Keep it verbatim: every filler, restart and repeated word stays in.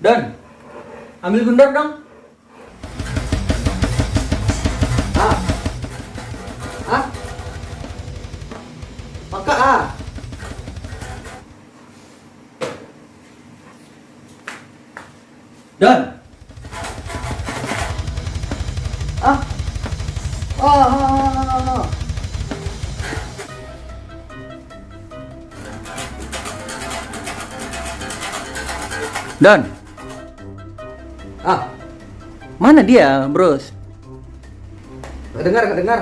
Don, ambil gundor dong. Ah. Ah. Maka ah. Don. Ah. Ah. Don. Ah. Mana dia, Bros? Nggak dengar, nggak dengar.